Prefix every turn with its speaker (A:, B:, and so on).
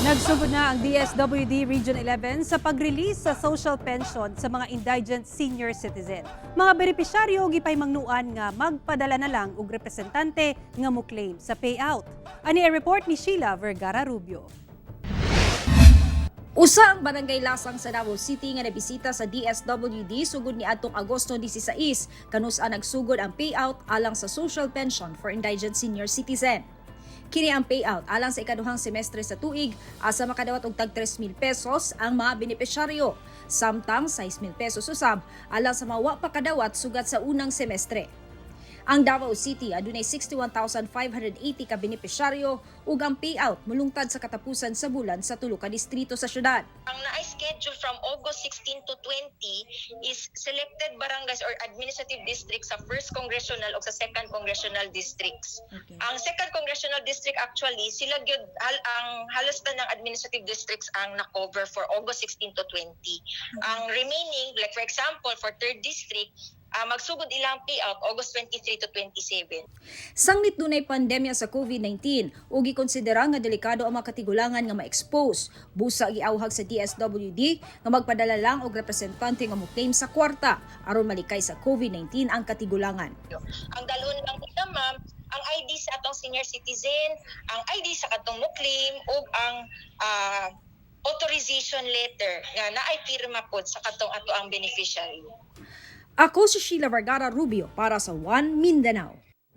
A: Nagsugod na ang DSWD Region 11 sa pag-release sa social pension sa mga indigent senior citizen. Mga benepisyaryo gipahimangnuan nga magpadala na lang og representante nga mo-claim sa payout. Ani ang report ni Sheila Vergara Rubio.
B: Usa ang Barangay Lasang sa Davao City nga nabisita sa DSWD sugod ni adtong Agosto 16 kanus-a nagsugod ang payout alang sa social pension for indigent senior citizen. Kini ang payout alang sa ikaduhang semestre sa tuig, asa makadawat og tag 3,000 pesos ang mga benepisyaryo, samtang 6,000 pesos usab alang sa mga wa pa kadawat sugat sa unang semestre. Ang Davao City adunay 61,580 ka benepisyaryo ug ang payout mulungtad sa katapusan sa bulan sa tulo ka distrito sa syudad.
C: Ang na-schedule from August 16 to 20 is selected barangays or administrative districts sa first congressional o sa second congressional districts. Ang second congressional district, actually sila gyud ang halos ng administrative districts ang na-cover for August 16 to 20. Ang remaining, like for example for third district, magsugod ilang payout August 23 to 27.
B: Sangnit dunay pandemya sa COVID-19 ug gikonsidera nga delikado ang mga katigulangan nga ma-expose, busa giawhag sa DSWD nga magpadala lang og representante nga mo-claim sa kwarta aron malikay sa COVID-19 ang katigulangan.
C: Ang dalhon lang nila, ma'am, ang ID sa atong senior citizen, ang ID sa katong mo-claim ug ang authorization letter nga naay pirma pod sa katong ato ang beneficiary.
B: Ako si Sheila Vergara Rubio para sa One Mindanao.